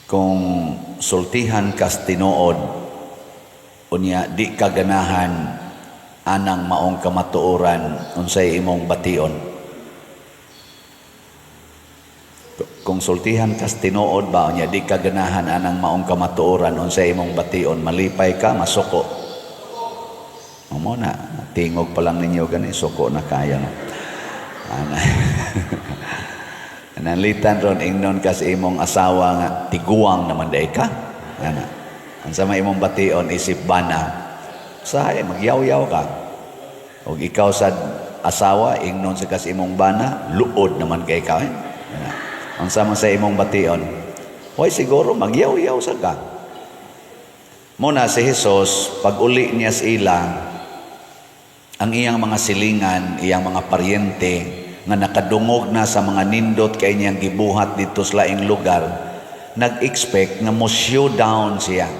Kung sultihan kas tinuod, unya di ka ganahan anang maong kamatuoran, unsay imong bation? Kung sultihan kas tinuod ba, unya di ka ganahan anang maong kamatuoran, unsay imong bation? Malipay ka, masuko? Mao na, tingog pa lang ninyo gani, suko na kaya, no? Ana. Nanlitan ron, ingnon ka sa imong asawa nga tiguang naman diay ka. Ana. Unsa may imong bation isip bana? Usahay magyaw-yaw ka. Og ikaw sa asawa, ingnon sa kas imong bana, luod naman kay ka. Eh? Ana. Unsa man sa imong bation? Hoy, siguro magyaw-yaw sa ka. Muna si Jesus, pag uli niya sa ila, ang iyang mga silingan, iyang mga paryente, nga nakadungog na sa mga nindot kay niyang gibuhat dito sa laing lugar, nag-expect nga mo showdown siya.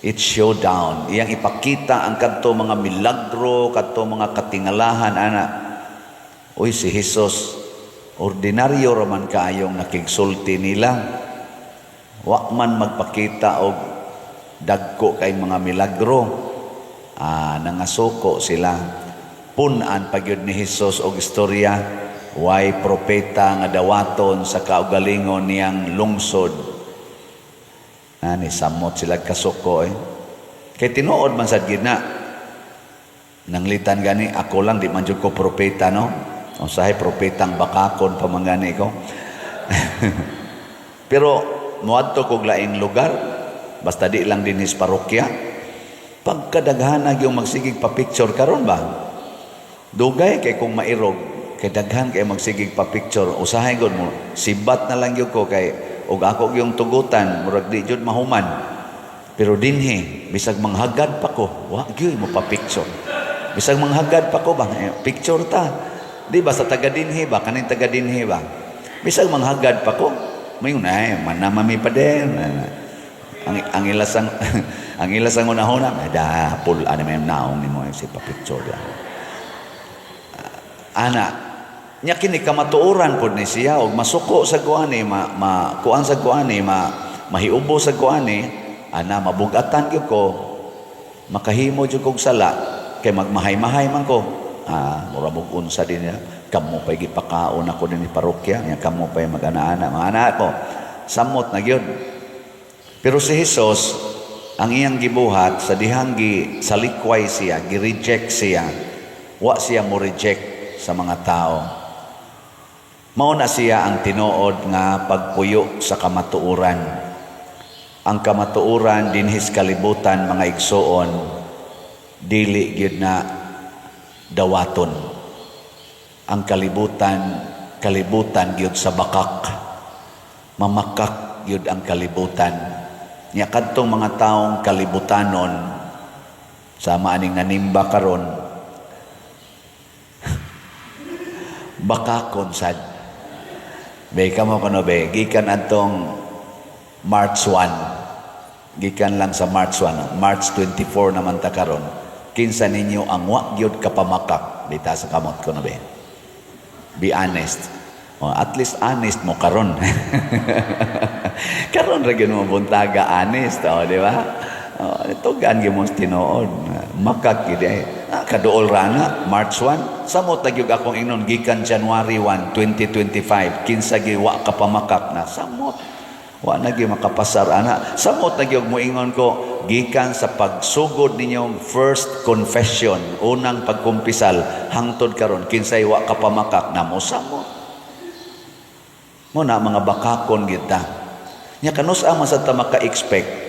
It's showdown. Iyang ipakita ang kadto mga milagro, kadto mga katingalahan, ana. Uy, si Jesus, ordinaryo raman kaayong nakigsulti nila. Wa man magpakita og dagko kay mga milagro. Ah, nangasuko sila. Pun-an pagyud ni Jesus og istorya, way propeta nga dawaton sa kaugalingon niyang lungsod. Ani samot sila kasuko eh. Kay tinuod man sad gid na. Nanglitan gani ako lang, di man jud ko propeta, no. Usahay propetang bakakon pa man gani ko. Pero moadto kog laing lugar, basta di lang dinhi sa parokya. Pagkadaghan yung magsigig pa picture karon ba? Dugay kay kung mairog, kay daghan kay magsigig pa picture. Usahay gud mo, sibat na lang gyud ko kay og ako yung tugutan, murag di jud mahuman. Pero dinhi, bisag manghagad pa ko, wa gyud mo pa picture. Bisag manghagad pa ko ba, eh, picture ta. Di ba sa taga dinhi ba, kaning taga dinhi ba? Bisag manghagad pa ko, mayon ay manamami pa din. Ang ilasang unahuna, da pul ano may naong nimo si pa picture da. Ana, nya kini kamatuoran pod ni siya og masuko sa kuani, ma kuan sa kuani, ma mahiubo sa kuani, ana, mabugatan gyud ko, makahimo jud kog sala kay magmahay-mahay man ko. Ah, mura mog unsa din niya, kamo pay gipakaon ako dinhi parokya nya, kamo pay mag-ana-ana mga anak ko, samot na gyud. Pero si Jesus, ang iyang gibuhat sa dihang gi salikway siya, gi-reject siya, wa siya mo reject sa mga tao. Mao na siya ang tinuod nga pagpuyo sa kamatuoran. Ang kamatuoran dinhi sa kalibutan, mga igsuon, dili gyud na dawaton. Ang kalibutan, kalibutan gyud sa bakak. Mamakak gyud ang kalibutan. Nya kadtong mga taong kalibutanon, sama aning nanimba karon, bakakon sad. Be kamo kuno be, gikan adtong March 1. Gikan lang sa March 1, March 24 naman ta karon. Kinsa ninyo ang wa gyud kapamakak dita sa kamot ko na be? Be honest. Oh, at least honest mo karon. Karon ra gyud mo buntaga honest, oh, di ba? Oh, tugan gyud mo sa tinuod. Makak gyud eh. Ah, kaduol ra na March 1. Samot na gyud akong ingnon gikan January 1, 2025. Kinsa gyud wa kapamakak na samot. Wa na gyud makapasar ana. Samot na gyud moingon ko gikan sa pagsugod ninyong first confession, unang pagkumpisal hangtod karon, kinsay wa kapamakak na mo samot. Mo na mga bakakon kita. Nya kanus-a man sad ta maka-expect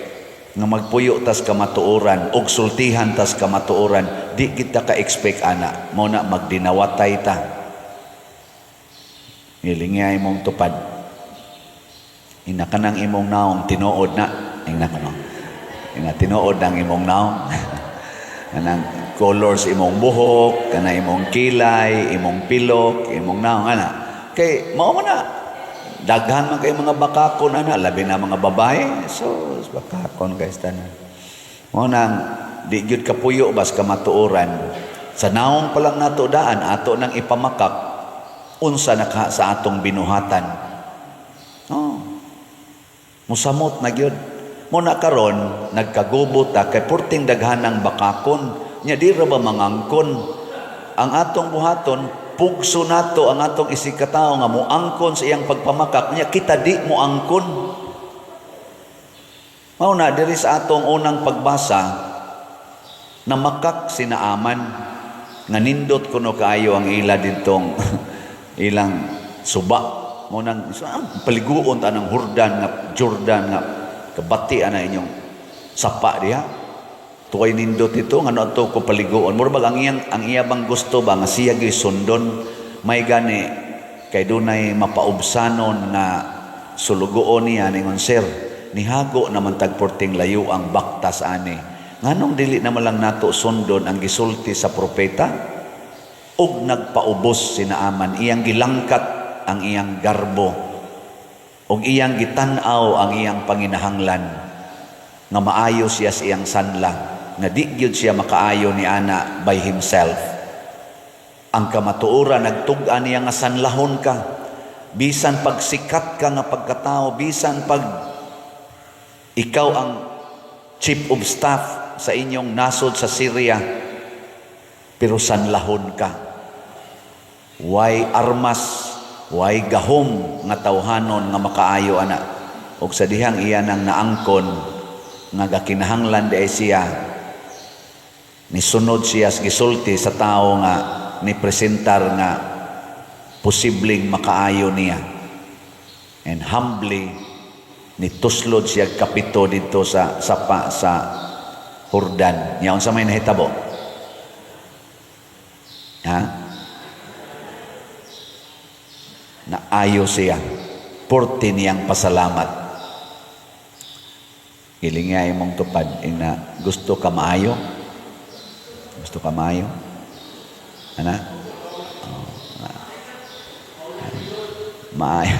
nga magpuyo tas kamatuoran og sultihan tas kamatuoran, di kita ka-expect ana. Mo na magdinawatay ta. Ngilingay imong tupad. Ina kanang imong naong tinuod na. Ina kano. Ina tinuod ang imong naong. Kanang colors imong buhok, kana imong kilay, imong pilok, imong naong ana. Kay mao man na daghan man kay mga bakakon ana, labi na mga babae. So bakakon guys tanan. Mao nang di gyud kapuyo bas kamatuoran. Sa naong pa lang nato daan ato nang ipamakak, unsa na ka sa atong binuhatan. Oh. Musamot na gyud. Mao na karon nagkagubo ta kay purting daghanang bakakon. Nya di ra ba mangangkon? Ang atong buhaton, pugso nato ang atong isigkatao nga moangkon sa iyang pagpamakak, nya kita di moangkon. Mao na diri sa atong unang pagbasa, namakak si Naaman nga nindot kuno kaayo ang ila didtong ilang suba. Mao nang paliguon ta ng Hurdan nga Jordan nga kabati ana inyong sapa diha. Tuway nindot ito ngano adto ko paliguon. Mura bag ang iya bang gusto ba nga siya gyud sundon. May gani kay dunay mapaubsanon nga sulugoon niya, ningon, "Sir, nihago naman tag porting layo ang baktas ani. Nganong dili naman lang nato sundon ang gisulti sa propeta?" Ug nagpaubos si Naaman, iyang gilangkat ang iyang garbo ug iyang gitan-aw ang iyang panginahanglan nga maayo siya sa iyang sanla, nga di gyud siya makaayo ni ana by himself. Ang kamatuoran nagtug-an niya nga sanlahon ka, bisan pagsikat ka nga pagkatao, bisan pag ikaw ang chief of staff sa inyong nasod sa Syria, pero sanlahon ka. Way armas, way gahom nga tawhanon nga makaayo ana. Og sa dihang iya nang naangkon nga gakinahanglan di ay siya, nisunod siya sa gisulti sa tao nga ni presentar nga posibleng makaayo niya. And humbly nituslod siya kapito dito sa sapa sa Jordan. Nya unsa may nahitabo? Ha? Naayo siya. Porte niyang pasalamat. Gilinga imong tupad ina, "Gusto ka maayo? Gusto ka maayo?" Ana? Oh, maayo.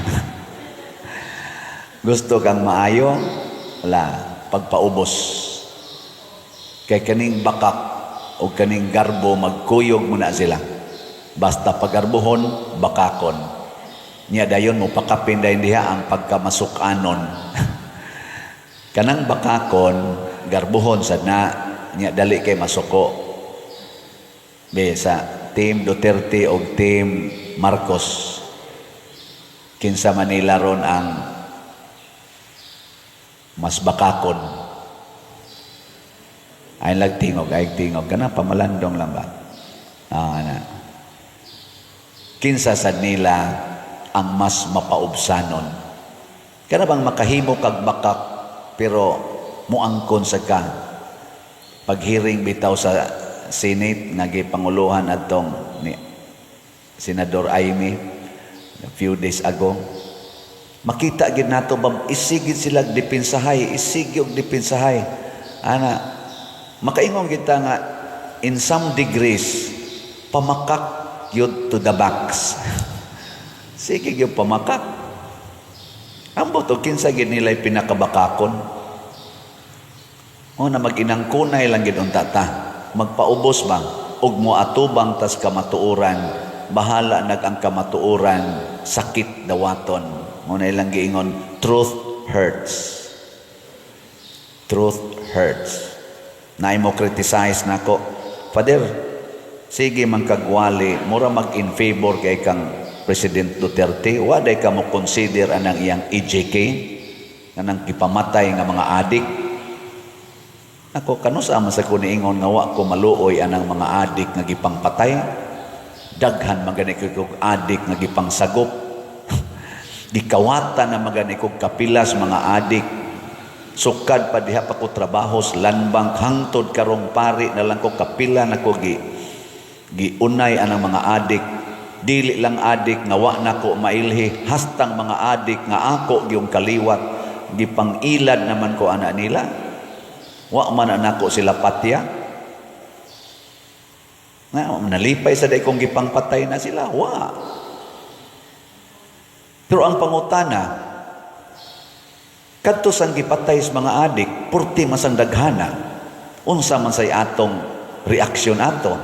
Gusto kang maayo? Wala. Pagpaubos. Kay kaning bakak o kaning garbo, magkuyog mo na sila. Basta pagarbohon, bakakon. Nya dayon mo pakapin dayon diha ang pagkamasukanon. Kanang bakakon, garbohon sad na, nya dali kay masuko. Be sa Team Duterte o Team Marcos. Kinsa Manila ron ang mas bakakon? Ay lagtingog, ay tingog. Kana pamalandong lang ba? Ah, na. Kinsa sad nila ang mas mapaubsanon? Kana bang makahimo kag bakak pero muangkon sa ka? Paghearing bitaw sa Senate nga gipanguluhan adtong ni Senador Imee a few days ago, makita gid nato ba, isigid sila depensahay, isig og depensahay ana. Makaingon kita nga in some degrees pamakak yun to the max. Sige gyud pamakak. Ambot og kinsa gid nila pinakabakakon. O na mag-inangkunay lang gid unta ta. Magpaubos ba ug moatubang tas kamatuoran, bahala nag ang kamatuoran sakit dawaton. Mao na ilang giingon, "Truth hurts." Truth hurts. Naay mo criticize nako, "Father, sige man kagwali, mura mag in favor kay kang President Duterte, wa day ka mo consider anang iyang EJK, kanang gipamatay nga mga adik." Ako, kanusa man sa ko niingon nga wa ko maluoy anang mga adik nga gipangpatay? Daghan man gani kog adik nga gipangsagop. Gikawatan na magani kog kapilas mga adik. Sukad pa diha pa ko trabaho sa Land Bank hangtod karong pari na lang ko, kapila na ko giunay anang mga adik. Dili lang adik nga wa nako mailhi, hastang mga adik nga ako gyung kaliwat, gipang-ilad naman ko ana nila. Wa man nako sila patya. Nga nalipay sa day kong gipangpatay na sila, wa. Pero ang pangutana, kadto sang gipatay sa mga adik, purti masang daghana. Unsa man say atong reaksyon ato?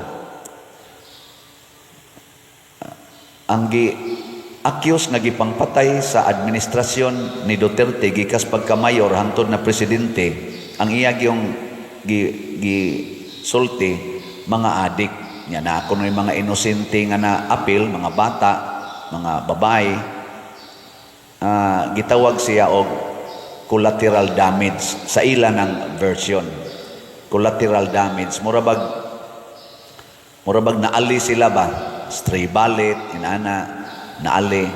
Ang gi accuse nga gipangpatay sa administrasyon ni Duterte gikas pagka-mayor hangtod na presidente, ang iya yung gi sulti mga adik nya na kuno mga inosente nga na apil, mga bata, mga babae, gitawag siya og collateral damage sa ila ng version. Collateral damage, mura bag naali sila ba, stray bullet inana, naali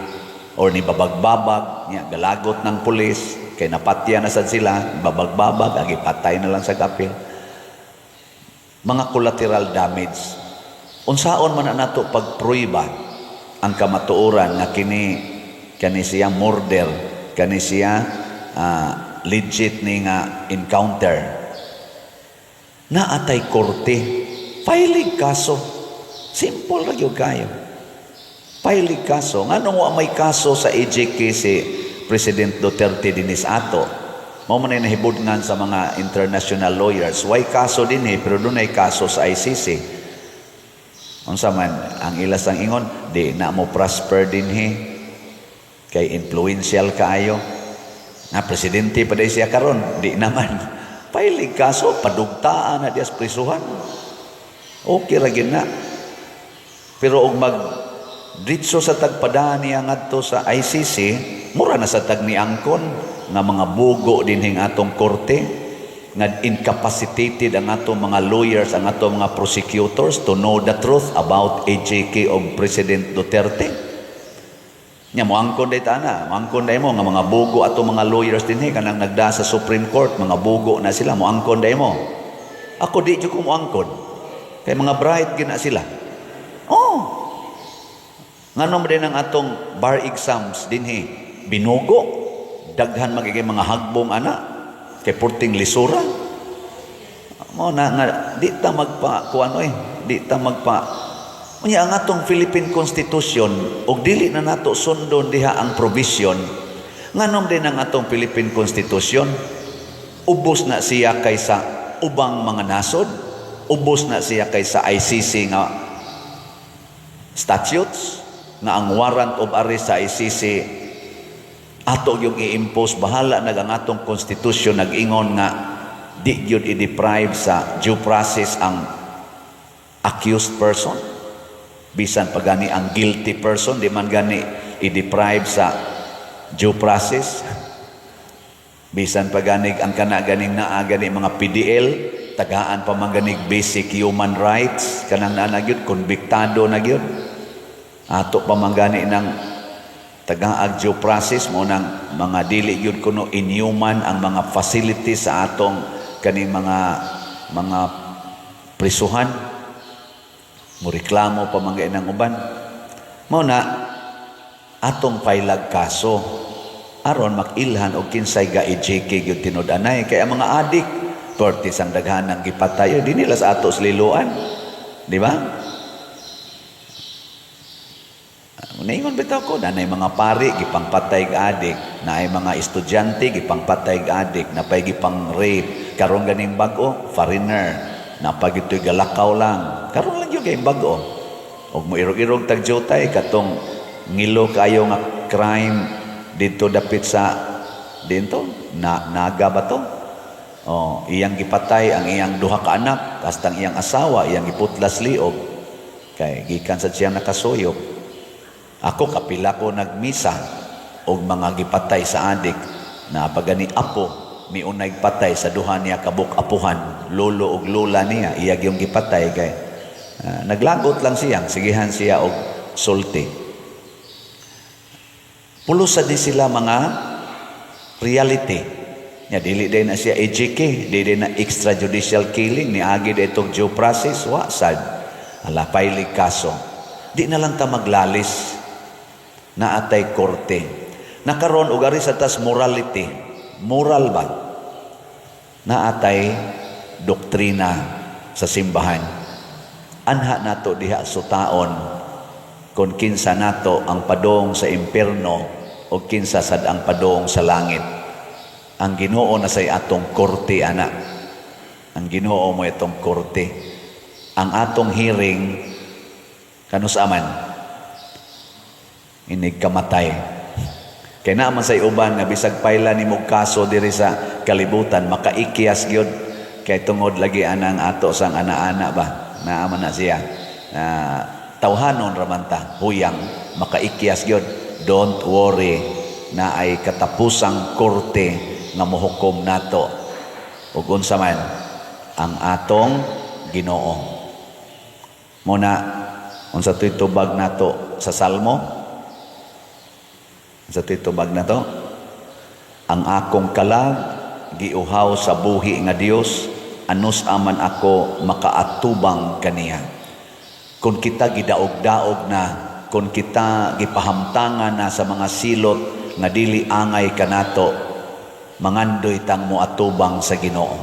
or ni babagbabag nya, galagot ng pulis kay napatya na sad sila, babagbabag, agi patay na lang sa kapil, mga collateral damage. Unsaon man na nato pagpruiba ang kamatuoran nga kini kani siya murder, kani siya legit ni nga encounter? Naatay korte, file kaso. Simple ra gyud kayo. File kaso. Nganong wa may kaso sa EJK si President Duterte dinis ato? Mao man ay nahibudngan sa mga international lawyers. Way kaso dinhi pero dunay kaso sa ICC. Unsa man ang ilas ang ingon, di na mo prosper dinhi kay influential kaayo. Na presidente pa diay siya karon, di naman. File kaso, padugtaan na dias prisuhan. Okay ra gyud na. Pero og mag ditso sa tagpadaan niya ngadto sa ICC, mura na sa tag ni angkon nga mga bugo dinhing atong korte, nga incapacitated ang atong mga lawyers, ang atong mga prosecutors to know the truth about EJK of President Duterte. Nya moangkon day ta na, moangkon day mo nga mga bugo atong mga lawyers dinhi kanang nagda sa Supreme Court, mga bugo na sila, moangkon day mo. Ako, di jud ko moangkon. Kay mga bright gyud na sila. Oh. Ngano man din ang atong bar exams dinhi binugo, daghan magiging mga hagbong ana kay purting lisura. Mo na nga di ta magpa kuano eh, di ta magpa. Unya ang atong Philippine Constitution, og dili na nato sundon diha ang provision, nganom din ang atong Philippine Constitution, ubos na siya kaysa ubang mga nasod, ubos na siya kaysa ICC nga statutes, nga ang warrant of arrest sa ICC ato yung i-impose, bahala nag ang atong constitution nag-ingon nga di gyud i-deprive sa due process ang accused person, bisan pa gani ang guilty person, di man gani i-deprive sa due process, bisan pa gani ang kana ganing naa gani mga PDL, tagaan pa man ganig basic human rights, kanang naa na gyud, konbiktado na gyud, ato pa man gani ng tagaag due process mo nang mga dili gyud kuno inhuman ang mga facilities sa atong kaning mga prisuhan, mo reklamo pa man ng uban. Mao na atong pailag kaso aron makilhan og kinsay ga EJK gyud tinud-anay, kay ang mga adik perti sang daghan ng gipatay di nila sa ato sa liloan, di ba? Naingon bitaw ko, nanay mga pari, gipangpatay adik, naay mga estudyante, gipangpatay adik, napay gipang rape, karon ganing bag-o, foreigner, napay gito'y galakaw lang, karon lang yun kay bag-o. Og mo irog-irog tag jutay, katong ngilo kayo nga crime dito dapit sa dito na Naga ba to? Oh, iyang gipatay ang iyang duha ka anak, hastang iyang asawa, iyang giputlas liog. Kay gikan sa siya nakasuyop. Ako, kapila ko nagmisa og mga gipatay sa adik na pagani apo miunay patay sa duha niya kabuk apuhan, lolo og lola niya iya yung gipatay kay naglagot lang siya, sigihan siya og sulti. Pulos sa di sila mga reality nya, dili din na siya EJK, dili na extrajudicial killing, ni agi itong due process, wa sad. Ala, file kaso, di na lang ta maglalis, naatay korte. Nakaron og ari sa tas morality, moral ba, naatay doktrina sa simbahan. Anha nato diha sutaon kung kinsa nato ang padong sa impierno o kinsa sad ang padong sa langit. Ang Ginoo na say atong korte ana. Ang Ginoo mo itong korte. Ang atong hearing kanus aman? Inig kamatay. Kay naa man say uban nga bisag payla nimo kaso diri sa kalibutan, makaikyas gyud kay tungod lagi anang ato sang ana-ana ba, naa man na siya. Tawhanon ra man ta, huyang, makaikyas gyud. Don't worry, naay katapusang korte nga mohukom nato ug unsa man ang atong Ginoo. Mao na, unsa to'y tubag nato sa Salmo? Unsa to'y tubag nato? "Ang akong kalag giuhaw sa buhi nga Dios, anus aman ako makaatubang kaniya." Kung kita gidaog-daog na, kung kita gipahamtangan na sa mga silot nga dili angay kanato, mangandoy tang moatubang sa Ginoo.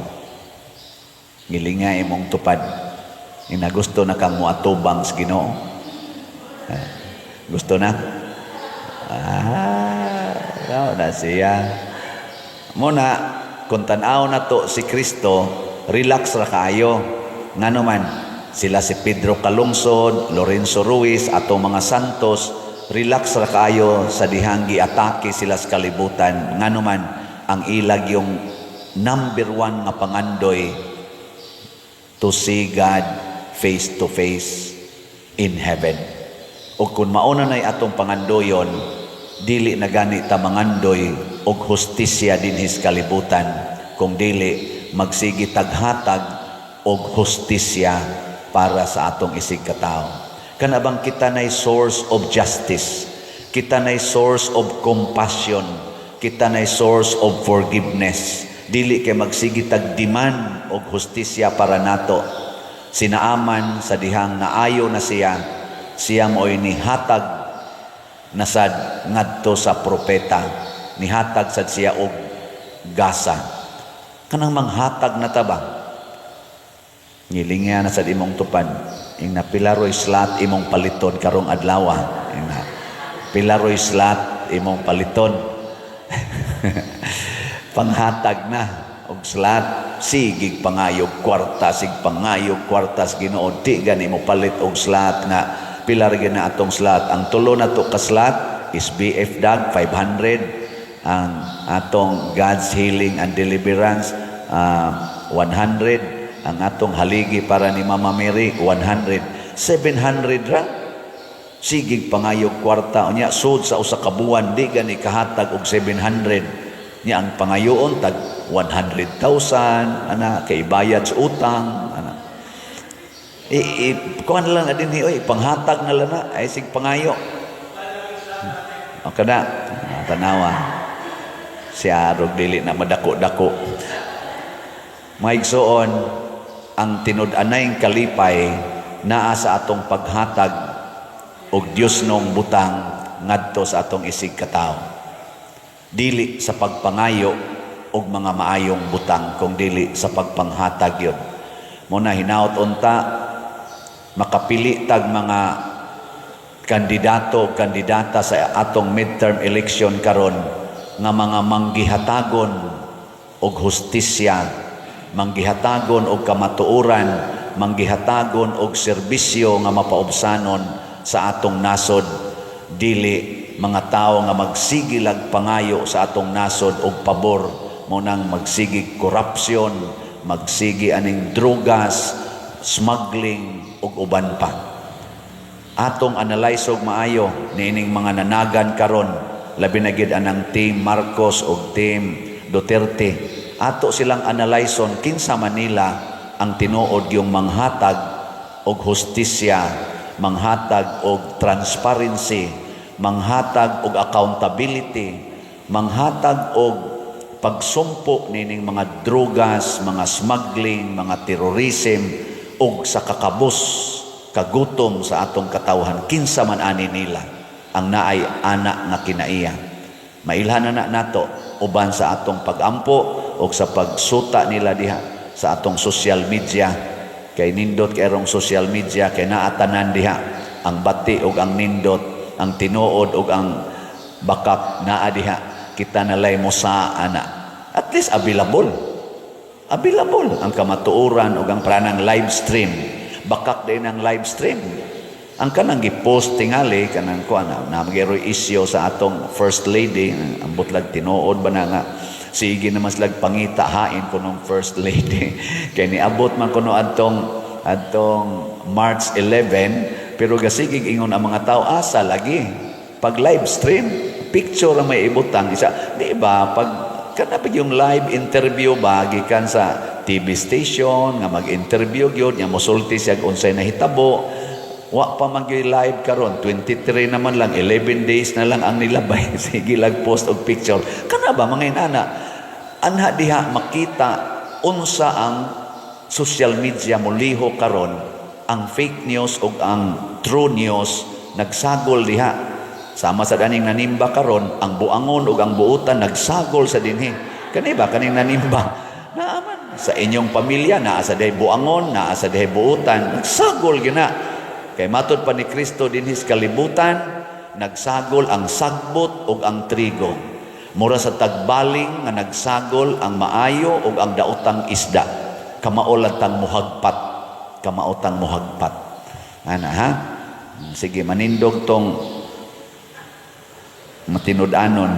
Gilinga imong tupad. Ina, gusto na kang moatubang sa Ginoo? Eh, gusto na? Ah, mao na siya. Mao na, kung tan-aw na to si Kristo, relax ra kaayo. Ngano man, sila si Pedro Calungsod, Lorenzo Ruiz, atong mga santos, relax ra kaayo sa dihang giatake sila sa kalibutan. Ngano man, ang ilag yung number one nga pangandoy, to see God face to face in heaven. O kung mauna na'y atong pangandoyon, dili na gani ta mangandoy og hustisya dinhi sa kalibutan, kung dili magsigi taghatag og hustisya para sa atong isig katao. Kana bang kita nay source of justice, kita nay source of compassion, kita nay source of forgiveness. Dili kay magsigi tag demand og hustisya para nato. Si Naaman, sa dihang naayo na siya, siya mo'y nihatag na sad ngadto sa propeta. Nihatag sad siya og gasa. Kanang manghatag na ta ba? Ngilinga na sad imong tupad. Ing pila ro'y slot imong paliton karong adlaw? Ing pila ro'y slot imong paliton? Panghatag na og slot, sigig pangayog kwarta, sig pangayog kwarta sa Ginoo, di gani mo palit og slot nga pila ra na atong slot. Ang tulo na to ka slot is BF Dag 500, ang atong God's Healing and Deliverance 100, ang atong haligi para ni Mama Mary 100, 700 ra. Sigig pangayog kwarta, unya sud sa usa ka buwan di gani kahatag og 700. Nya ang pangayoon tag 100,000 ana kay bayad sa utang ana. I, i kuan lang na dinhi oy, panghatag na lang na ay sig pangayo. Okay na, tanawa. Siya rog dili na madako-dako. Mga igsoon, ang tinud-anay kalipay naa sa atong paghatag og Dios nong butang ngadto sa atong isig katawo. Dili sa pagpangayo og mga maayong butang, kung dili sa pagpanghatag yun. Mao na hinaot unta makapili tag mga kandidato, kandidata sa atong midterm election karon nga mga manggihatagon og hustisya, manggihatagon og kamatuoran, manggihatagon og serbisyo nga mapaubsanon sa atong nasod, dili mga tawo nga magsigilag pangayo sa atong nasod og pabor mao nang magsigi korupsyon, magsigi aning drugas, smuggling ug uban pa. Atong analyze og maayo niining mga nanagan karon, labi na gid anang Team Marcos ug Team Duterte. Ato silang analyson kinsa man nila ang tinuod yung manghatag og hustisya, manghatag og transparency, manghatag og accountability, manghatag og pagsumpo nining mga drugas, mga smuggling, mga terrorism ug sa kakabos, kagutom sa atong katawhan. Kinsa man ani nila ang naay ana nga kinaiya? Mailhan na na nato uban sa atong pagampo o sa pagsuta nila diha sa atong social media, kay nindot kay erong social media, kay naatanan diha ang bati ug ang nindot, ang tinuod ug ang bakak, naa diha. Kita nalay mo sa ana, at least available, available ang kamatuoran ug ang pranang live stream. Bakak din ang live stream. Ang kanang gi-post tingali kanang kuan na naa gyuy issue sa atong first lady, ambot lag tinuod ba na nga sige naman sila pangita hain kunong first lady kay niabot man kuno adtong March 11, pero gasigig ingon ang mga tao, asa lagi pag live stream, picture ang may ibutang isa, di ba? Pag kana pag yung live interview ba gikan sa TV station nga mag-interview gyud nga mosulti siya unsay nahitabo, wa pa man gyud live karon. 23 naman lang, 11 days na lang ang nilabay, sige lang post og picture. Kana ba mga inana, anha diha makita unsa ang social media muliho karon, ang fake news ug ang true news nagsagol diha. Sama sa ganing nanimba karon, ang buangon ug ang buutan nagsagol sa dinhi. Kani ba kaning nanimba? Naaman sa inyong pamilya, naa sa dihay buangon, naa sa dihay buutan, nagsagol gina. Kay matod pa ni Kristo dinhi sa kalibutan, nagsagol ang sagbot ug ang trigo. Mura sa tagbaling nga nagsagol ang maayo ug ang daotang isda. Kamao lang tang muhagpat. Kamao tang muhagpat. Ana ha? Sige, manindog tong matinud-anon.